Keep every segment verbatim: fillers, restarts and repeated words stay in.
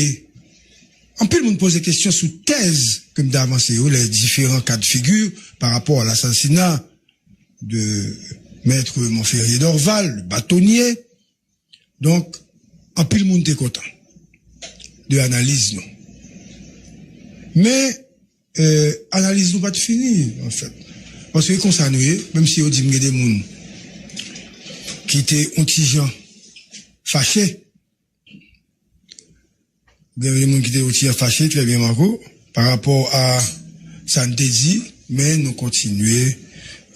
anpil moun poze kesyon sou tèz ke m te avanse yo, les différents cas de figure par rapport à l'assassinat de Maître Monferrier Dorval, le bâtonnier. Donk, anpil moun te kontan de analiz nou. Men, eh, analiz nou pa t fini, anfèt. Paske e konsa nou ye, menm si yo di m gen de moun ki te yon ti jan fache, gen de moun ki te yon ti jan fache, trè byen, Marco, pa rapò a sa n te di, men nou kontinye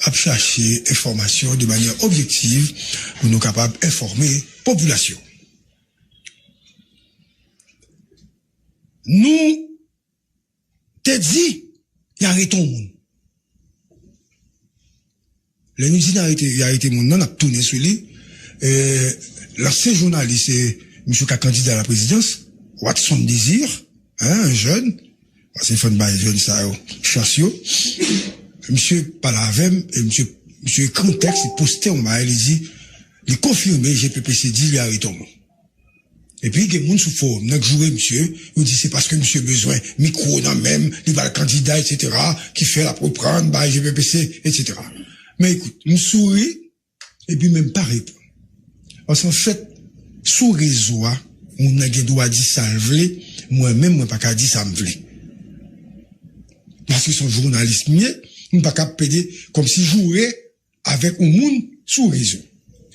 ap chache enfòmasyon de manyè objektiv pou nou kapab enfòme popilasyon. Nou te di, y arete yon moun. Lè nou di n arete, y arete moun nan, n ap tounen sou li. Eh, lansyen jounalis, se misye ka kandida a la prezidans, Watson Désir, hein, yon jèn, paske fò n bay jèn sa yo chans yo. Misye pale avè m, e misye, misye ekri yon tèks, li poste yon bagay, li di, li konfime G P P C di li arete yon moun. Epi gen moun sou fowòm nan k joure misye, yo di se paske misye bezwen mikwo nan men l, li pral kandida, etsetera, ki fè l ap reprann bay G P P C, etsetera. Men ekout, m souri, epi men m pa reponn. Paske anfèt, sou rezo a, moun nan gen dwa di sa l vle, mwen menm, mwen pa ka di sa m vle. Paske se yon jounalis m ye, m pa ka pede kòmsi joure avèk yon moun sou rezo.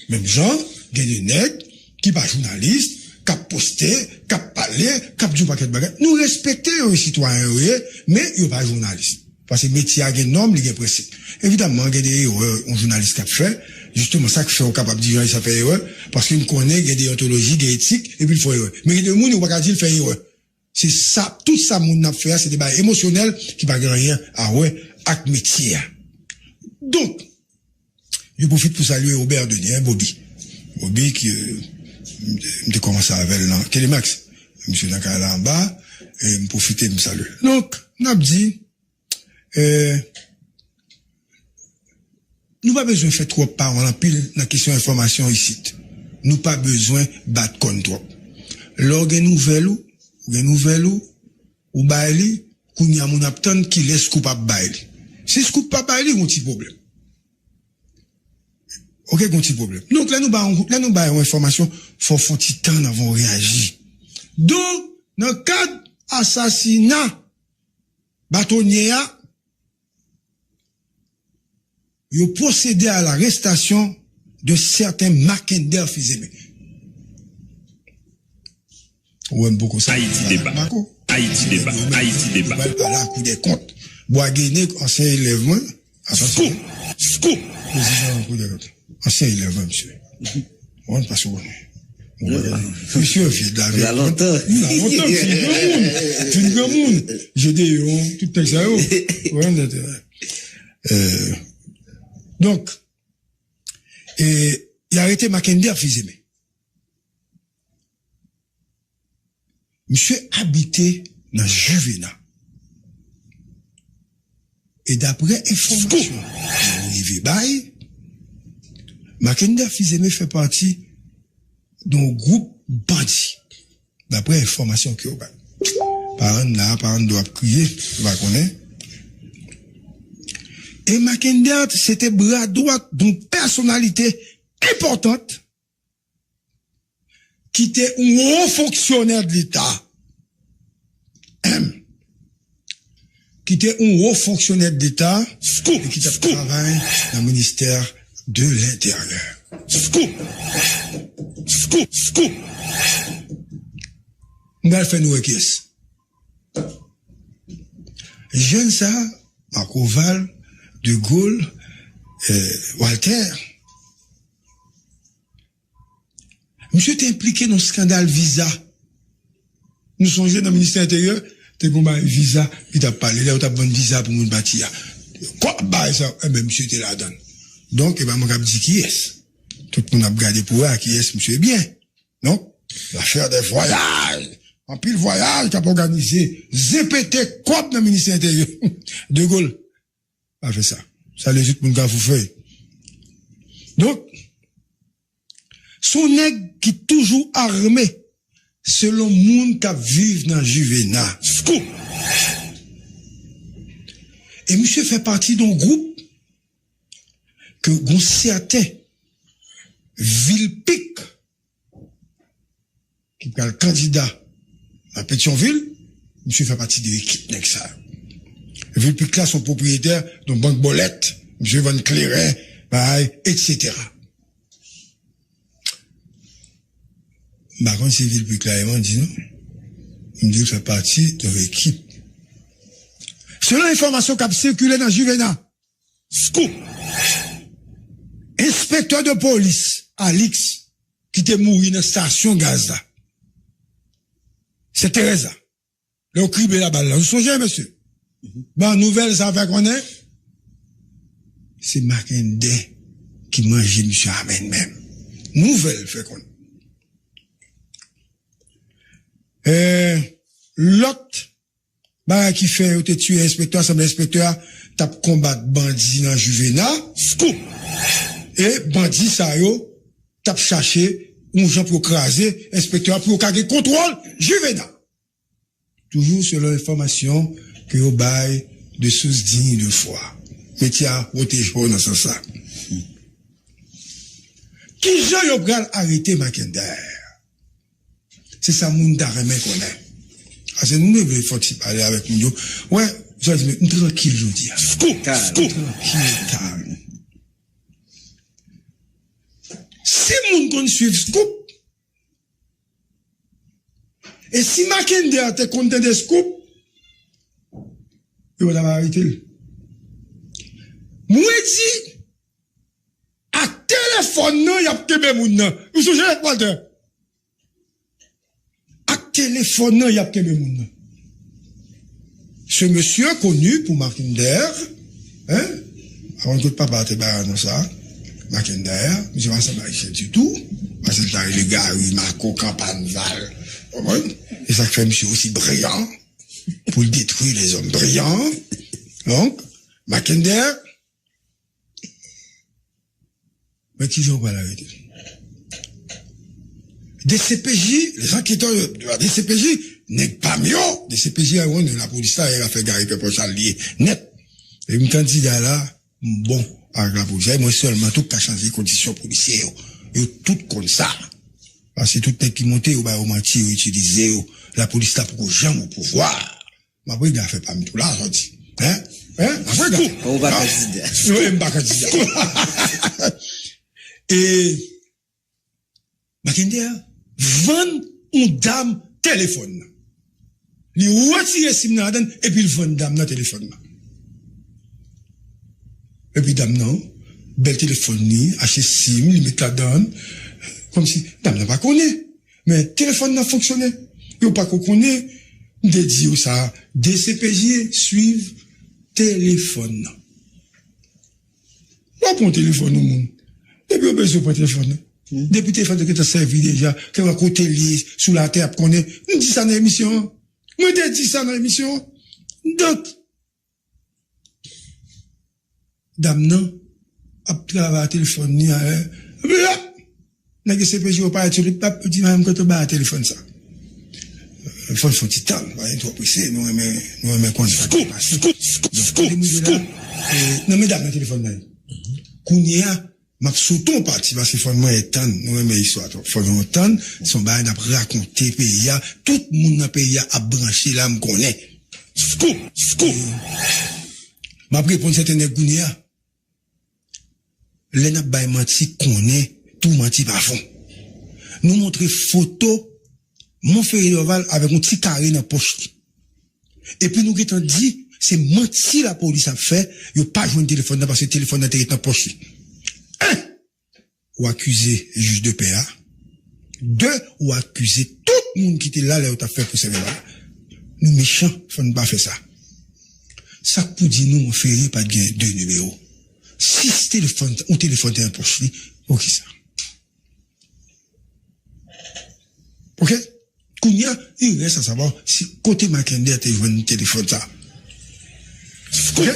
Menm jan, gen de nèg ki pa jounalis, k ap poste, k ap pale, k ap di yon pakèt bagay. Nou respekte yo, e sitwayen yo ye, men yo pa jounalis. Paske metye a gen nòm, li gen prensip. Evidamman, gen de erè yon jounalis k ap fè. Jisteman, sa k fè w kapab di jounalis la fè erè, paske m konnen gen deontoloji, gen etik, epi l fè erè. Men gen de moun, ou pa ka di l fè erè. Se sa, tout sa moun nan ap fè a, se de bagay emosyonèl ki pa gen anyen a wè ak metye a. Donk, je profite pou salye Robert Denis, hein, Bobby. Bobby ki, euh, m te kòmanse avè l nan Telemax. Misye nan kay la anba, e m pwofite m salye l. Donk, n ap di, eh, nou pa bezwen fè twòp pawòl anpil nan kesyon enfòmasyon isit. Nou pa bezwen bat kò n twòp. Lè w gen nouvèl ou, ou gen nouvèl ou, ou bay li, kounye a moun ap tann kilès Scoop ap bay li. Si Scoop pa bay li, gon ti pwoblèm. Oke, gon ti pwoblèm. Donk, lè nou bay yon, lè nou bay yon enfòmasyon, fò w fè yon ti tann anvan w reyaji. Donk, nan kad asasina batonye a, yo pwosede a larestasyon de sèten Mackender Fils-Aimé. Ou wè m poko sa. Ayiti Deba. Ayiti Deba. Ayiti Deba. Yo pral pale a Kou dè Kont. Bwa Gene, ansyen elèv mwen. Scoop! Scoop! Prezidan Kou dè Kont. Ansyen elèv mwen, misye. Ou konprann, paske w konnen. Misye vye la, vye. Li la lontan. Li la lontan, se yon granmoun. Se yon granmoun. Jedeyon, tout nèg sa yo. Ou konprann? Eh, donk, e, y arete Mackender Fils-Aimé. Misye abite nan Juvena. E daprè enfòmasyon yo rive bay, Mackender Fils-Aimé fè pati de yon gwoup bandi. Daprè enfòmasyon ke yo bay. Paran n la, paran n dwe ap kriye, yo pa konnen. E Mackender, se te bra dwat de yon pèsonalite enpòtan ki te yon wo fonksyonè de Leta. Ki te yon wo fonksyonè de Leta e ki t ap travay nan ministè de Lenteryè. Scoop! Scoop! Scoop! M pral fè nou wè kiyès. Jèn sa, Marc Oval, De Gaulle, eh, Walter, misye te enplike nan skandal viza. Nou sonje nan ministè enteryè, te gen yon bagay viza, li t ap pale, lè yo t ap vann viza pou moun pati a. Kòb bagay sa, enben, misye te ladan l. Donk, e pa mwen k ap di kiyès. Tout moun ap gade pou wè a kiyès misye byen. Donk, zafè de vwayaj. Anpil vwayaj k ap òganize. Zen pete kòb nan ministè enteryè. De Gaulle pa fè sa. Salye tout moun Kafou Fèy. Donk, se yon nèg ki toujou ame. selon moun k ap viv nan Juvena. Scoop! E misye fè pati de yon gwoup ke gon sèten Vilpic ki pral kandida nan Petyonvil, misye fè pati de ekip nèg sa yo. Vilpic la se yon pwopriyetè de yon bank bòlèt, misye vann kleren, bagay, etsetera. M pa konn si Vilpic la e bandi non. M di l fè pati de yon ekip. Selon enfòmasyon k ap sikile nan Juvena, Scoop! Enspektè de polis Alix ki te mouri nan estasyon gaz la, Sent Terèz la, lè yo krible labal la. Nou sonje, mesye? Ban nouvèl sa fè konnen se Mackendaire ki manje misye a menm menm. Nouvèl fè konnen. Eh, lòt bagay ki fè yo te tiye enspektè a, sanble enspektè a t ap konbat bandi nan Juvena. Scoop! E bandi sa yo t ap chache yon jan pou yo kraze enspektè a pou yo ka gen kontwòl Juvena. Toujou selon enfòmasyon ke yo bay de sous digne de foi. Metye a pwoteje w nan sans sa. Kijan yo pral arete Mackendaire? Se sa moun ta renmen konnen. Paske nou dwe fè ti pale avèk moun yo. Wè, Jòj, men m trankil jodi a. Scoop! Kalm. Scoop! Trankil, kalm. Si moun konn swiv Scoop, e si Mackendaire te konn tande Scoop, yo pa t ap arete l. Mwen di, ak telefòn nan, y ap kenbe moun nan. Ou sonje, Walter? Ak telefòn nan, y ap kenbe moun nan. Ce monsieur connu pour Mackendaire, hein? Avan kote papa te bay non sa, Mackendaire, misye pa sanble ayisyen ditou, paske l ta rele Gary, Marco, Campane, Val. Konprann? E sa k fè misye osi briyan, pou l detwi lèzòm briyan. Donk, Mackendaire, men kijan w pral arete l? D C P J, les enquêteurs de la D C P J, nèg pa m yo, D C P J a yo, lapolis la, e afè Gary Pierre Paul Charles li ye, nèt. E m kandida la, m bon avèk lapolis la, e mwen sèlman tou k ka chanje kondisyon polisye yo. Yo tout konn sa. Paske tout nèg ki monte, yo ba yo manti, yo itilize yo. Lapolis la poko janm o pouvwa. M ap regle afè pa m tou la, jodi. Hein? Hein? M ap regle afè. Ou pa kandida. Non, m pa kandida. E Mackendaire vann yon dam telefòn nan. Li retire sim nan ladann epi l vann dam nan telefòn nan. Epi dam nan, bèl telefòn li, achte sim, li met ladann. Kòmsi dam nan pa konnen. Men telefòn nan fonksyone. Yo pako konnen, m te di yo sa, D C P J swiv telefòn nan. W ap pran telefòn yon moun. Depi yo bezwen pran telefòn nan. Depi telefòn nan gentan sèvi deja, kèlkeswa kote l ye sou latè ap konnen. M di sa nan emisyon an. Mwen te di sa nan emisyon an. Donk, dam nan ap travay ak telefòn li, eh, blap! Nèg C P J yo parèt sou li, pap, yo di, "Madanm, kote w bay telefòn sa?" Fò n fè yon ti tan, pa gen twò prese, nou renmen, nou renmen konn sa k ap pase. Donk, kote m rive la, eh, nan men dam nan telefòn nan ye. Kounye a, m ap sote yon pati, paske fò n mwen tann, nou renmen istwa twòp. Fò nou tann, se yon bagay n ap rakonte peyi a, tout moun nan peyi a ap branche la, m konnen. Scoop! Scoop! M ap reponn sèten nèg kounye a. Lè n ap bay manti, konnen tou manti pa fon. Nou montre foto Monferrier Dorval avèk yon ti kare nan pòch li. Epi nou gentan di, se manti lapolis ap fè, yo pa jwenn telefòn nan paske telefòn nan te ret nan pòch li. En! Ou akize jij de pè a. De, ou akize tout moun ki te la lè yo t ap fè pwosè vèbal la. Nou mechan, fò n pa fè sa. Sa k pou di nou Monferrier pa t gen de nimewo? Si telefòn, yon telefòn te nan pòch li, poukisa? Oke? Kounye a, il reste à savoir si kote Mackendaire te jwenn telefòn sa. Oke?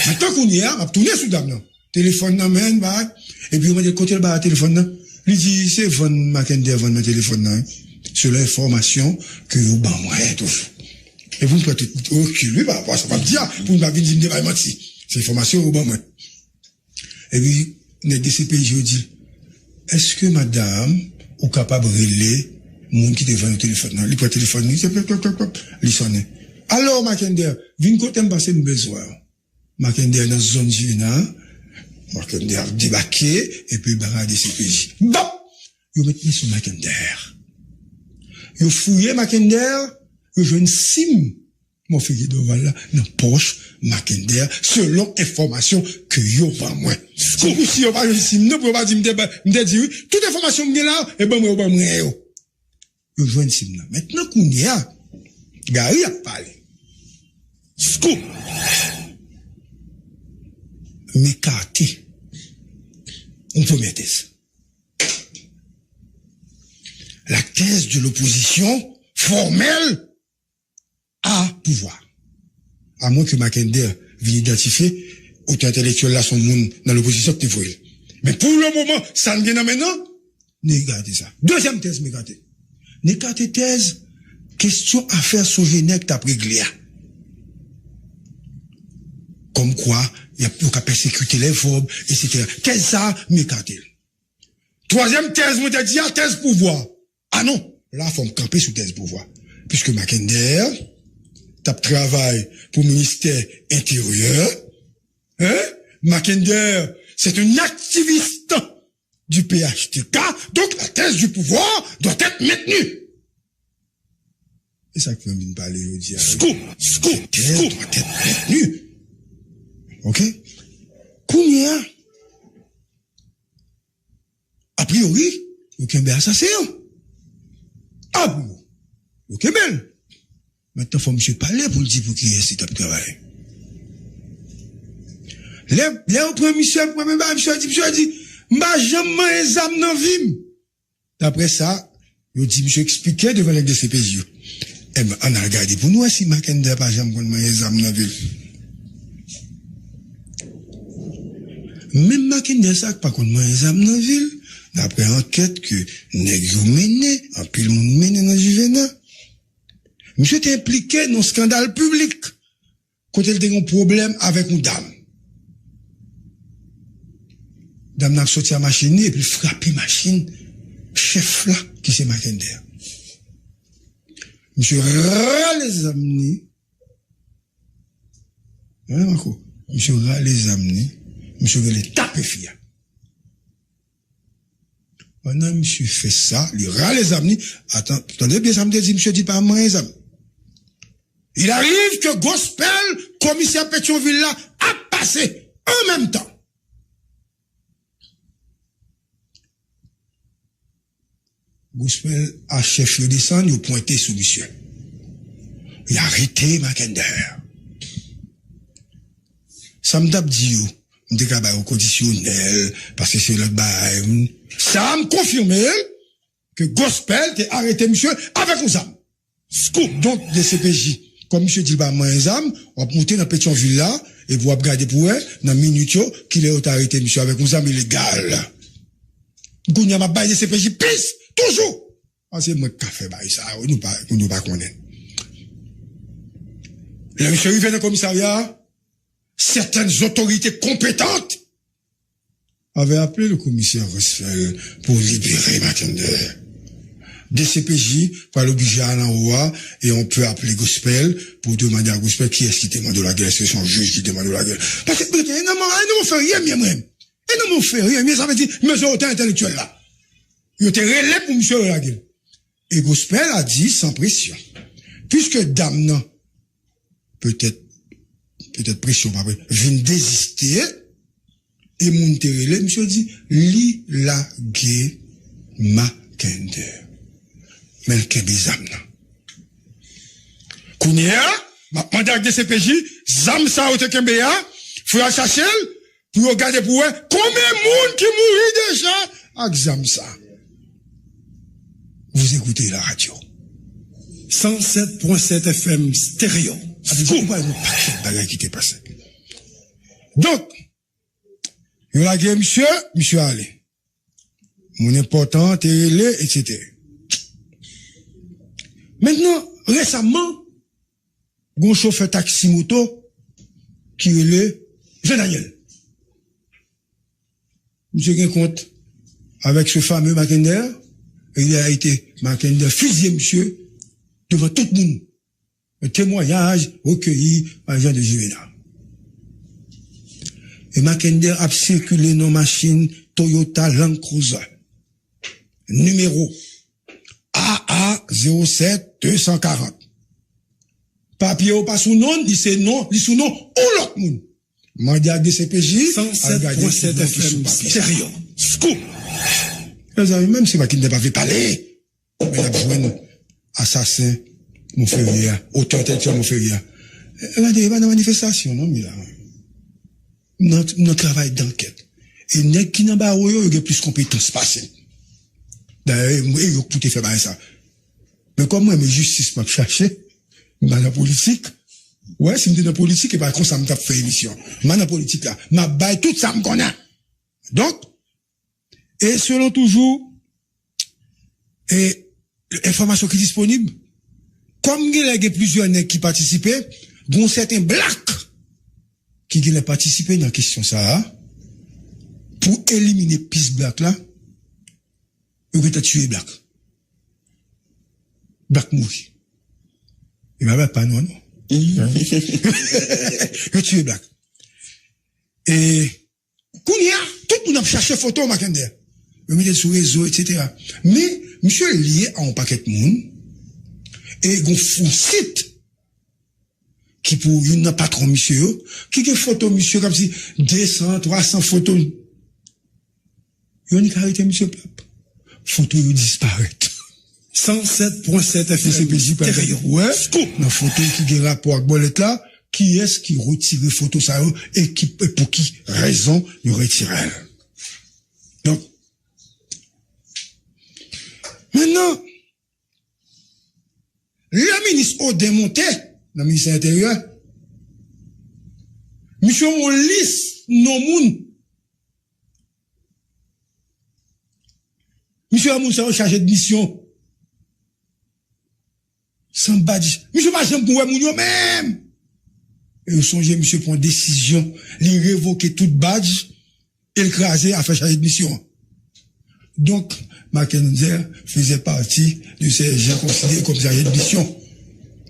Mentnan kounye a, m ap tounen sou dam nan. Telefòn nan men, bay. Epi yo mande l kote l bay telefòn nan. Li di se vann Mackendaire vann mwen telefòn nan, wi. selon enfòmasyon ke yo ban mwen toujou. E pou m pran tout rekil, wi, pa rapò a sa m ap di a, pou m pa vin di m te bay manti. Se enfòmasyon yo ban mwen. Epi, nèg D C P J yo di, èske madanm ou kapab rele moun ki te vann ou telefòn nan? Li pran telefòn li, li sonnen. Alo, Mackenderre, vin kote m pase m bezwen w. Mackenderre nan zòn Juvena, Mackenderre ap debake, epi ba D C P J. Bap! Yo met men sou Mackenderre. Yo fouye Mackenderre, yo jwenn sim mò figi Dorval la nan pòch Mackenderre, selon enfòmasyon ke yo ban mwen. Se pou si yo pa jwenn sim nan, pou yo pa di m te ba, m te di wi. Tout enfòmasyon m gen la, e ban mwen, yo ban mwen yo. Yo jwenn sim nan. Mentnan kounye a, Gary ap pale. Scoop! M ekate yon premye tèz. La thèse de l'opposition formelle à pouvoir. Amwen ke Mackenderre vin idantifye otè entèlektyèl la se yon moun nan lopozisyon ki te voye l. Men pou le moman, sa n gen nan men n nan, n ekate sa. Dezyèm tèz m ekate. N ekate tèz kesyon afè Sogener t ap regle a. Kòmkwa, y ap, yo ka pèsekite lè vòb, etsetera. Tèz sa a, m ekate l. Twazyèm tèz mwen te di a, tèz pouvwa. A non, la fò m kanpe sou tèz pouvwa. Piske Mackenderre t ap travay pou ministè enteryè, hein? Mackenderre, c'est un activiste du P H T K, donc la thèse du pouvoir doit être maintenue. E sa k fè m vin pale jodi a. Scoop, scoop, scoop. Doit être maintenue. Ok? Kounye a, a priori, yo kenbe asasen an. A priori, yo kenbe l. Mentnan, fò misye pale pou l di pou kiyès li t ap travay. Lè, lè yo pran misye, premye bagay misye di, misye di, m pa janm manyen zam nan vi m. Daprè sa, yo di misye eksplike devan nèg D C P J yo. Enben, ann al gade pou nou wè si Mackenderre pa janm konn manyen zam nan vi l. Menm Mackenderre sa k pa konn manyen zam nan vi l, daprè ankèt ke nèg yo mennen, anpil moun mennen nan Juvena, misye te enplike nan yon eskandal piblik. Kote l te gen yon pwoblèm avèk yon dam. Dam nan ap soti a machin li epi l frape machin chèf la ki se Mackenderre. Misye rale zam li. Hein, Marco? Misye rale zam li. Misye rele tape fi a. Pandan misye fè sa, li rale zam li. Atan, tande byen sa m te di, misye di pa manyen zam. Il arrive que Gospel, komisè Petyonvil la, ap pase an menm tan. Gospel a chèf yo desann, yo pwente sou misye. Yo arete Mackenderre. Sa m t ap di yo, m te ka ba yo kondisyonèl, paske se lòt bagay. Sa a m konfime l ke Gospel te arete misye avèk yon zam. Scoop! Donk, D C P J, kòm misye di l pa manyen zam, w ap moute nan Petyonvil la, epi w ap gade pou wè, nan minit yo, kilè yo ta arete misye avèk yon zam ilegal. Kounye a, m ap bay D C P J plis, toujou! Paske mwen k ka fè bagay sa yo, nou pa, nou pa konnen. Lè misye rive nan komisarya a, certaines autorités compétentes avaient appelé le commissaire Gospel pour libérer Mackenderre. D C P J pral oblije al anwo a, et on peut appeler Gospel pour demander à Gospel kiyès ki te mande w lagè, èske se yon jij ki te mande w lagè. Paske, mete, e nan mwen, e nan mwen fè ryen, mwen menm. E nan mwen fè ryen, mwen, sa vle di, mezon otè entèlektyèl la. Yo te rele pou misye yo lage l. E Gospel a di san presyon. Piske dam nan, petèt, petèt presyon pa pre, vin deziste, e moun te rele, misye di, li lage Mackenderre. Men l kenbe zam nan. Kounye a, m ap mande ak D C P J, zam sa yo te kenbe a, fò y al chache l, pou yo gade pou wè konbyen moun ki mouri deja ak zam sa. Vous écoutez la radio. Cent sept point sept F M Stereo. Sa vle di, nou pa yon pakèt bagay ki te pase. Donk, yo lage misye, misye ale. Moun enpòtan te rele, etsetera. Mentnan, resaman, gen yon chofè taksi moto ki rele Jean Daniel. Misye gen kont avèk se fame Mackendair, e li a ete Mackendair fizye misye devan tout moun. Un témoignage recueilli par Jean de Juvena. E Mackendair ap sikile nan machin Toyota Land Cruiser. Nimewo A A zewo sèt de san karant. Papye yo pa sou non, li se non, li sou non yon lòt moun. Mande ak D C P J, al gade ki non ki sou papye sa. San sèt pwen sèt F M Stereo. Scoop! Mezanmi, menm si Mackendair pa vle pale, men l ap jwenn asasen Monferrier a, otè entèlektyèl Monferrier a. E, gade, e pa nan manifestasyon, non, m la. M nan, m nan travay dankèt. E nèg ki nan bawo yo, yo gen plis konpetans pase m. Dayè, e yo k pou te fè bagay sa. Men kòm mwen, men jistis m ap chache, m pa nan politik. Ou wè, si m te nan politik, e pa konsa m t ap fè emisyon. M pa nan politik la. M ap bay tout sa m konnen. Donk, e selon toujou, e enfòmasyon ki disponib, kòm genlè gen plizyè nèg ki patisipe, gen yon sèten Black ki genlè patisipe nan kesyon sa a, pou elimine pis Black la, yo gentan tiye Black. Black mouri. E pa Black pa nou an, non. Yo tiye Black. E kounye a, tout moun ap chache foto Mackendair. Yo mete l sou rezo, etsetera. Men, misye lye a yon pakèt moun. E gon fon sit ki pou youn nan patwon misye yo, ki gen foto misye kòmsi de san, twa san foto. Yo nik arete misye pèp. Foto yo disparèt. San sèt pwen sèt F M Stereo. D C P J pral gade pou wè, nan foto ki gen rapò ak bòlèt la, kiyès ki retire foto sa yo e ki, e pou ki rezon yo retire l. Donk, mentnan, lè minis Oden monte nan ministè enteryè, misye yon lis non moun. Misye wè moun sa yo chaje de misyon. San badj. Misye pa janm pou wè moun yo menm. E yo sonje misye pran desizyon. Li revoke tout badj e l kraze afè chaje de misyon an. Donk, Mackendair faisait partie de ces gens considérés comme chargés de mission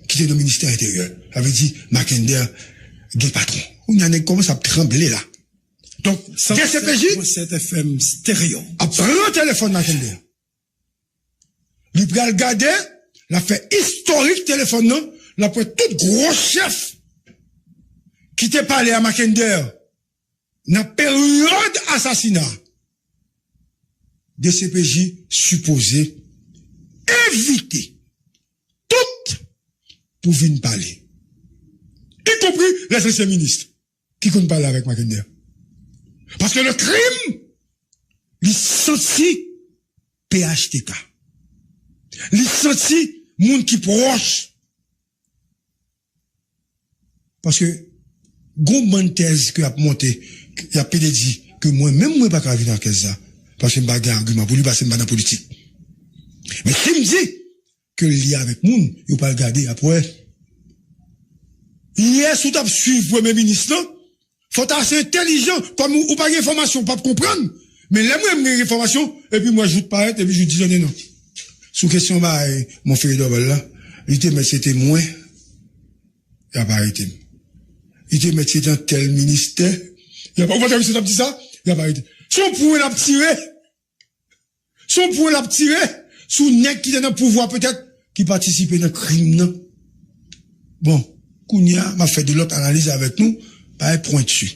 ki te nan ministè enteryè. Sa vle di, Mackendair gen patwon. Kounye a nèg kòmanse ap tranble la. Donk, D C P J ap pran telefòn Mackendair. Li pral gade, l ap fè istorik telefòn nan, l ap wè tout gwo chèf ki te pale a Mackendair nan peryòd asasina. D C P J sipoze envite tout pou vin pale, ikonpri lèzansyen minis ki konn pale avèk Mackendair. Paske le crime, li santi P H T K. Li santi moun ki pwòch. Paske gon bann tèz ke y ap monte, y ap pede di ke mwen menm mwen pa ka vin nan kèz la. Paske m pa gen agiman pou li, paske m pa nan politik. Men si m di ke l lye avèk moun, yo pral gade, y ap wè. Yè, si w t ap swiv premye minis lan, fò w ta ase entèlijan, kòm ou, ou pa gen enfòmasyon, ou p ap konprann. Men lè mwen, m gen enfòmasyon, epi m wè Jout parèt, epi Jout di, tande non. Sou kesyon bagay Monferrier Dorval la, li te mèt se te mwen, y ap arete m. Li te mèt se te nan tèl ministè, y ap, ou pa tande misye t ap di sa? Y ap arete. Se yon pwen l ap tire. Se yon pwen l ap tire sou nèg ki te nan pouvwa petèt, ki patisipe nan krim nan. Bon, kounye a, m ap fè de lòt analiz avèk nou, bagay pwenti.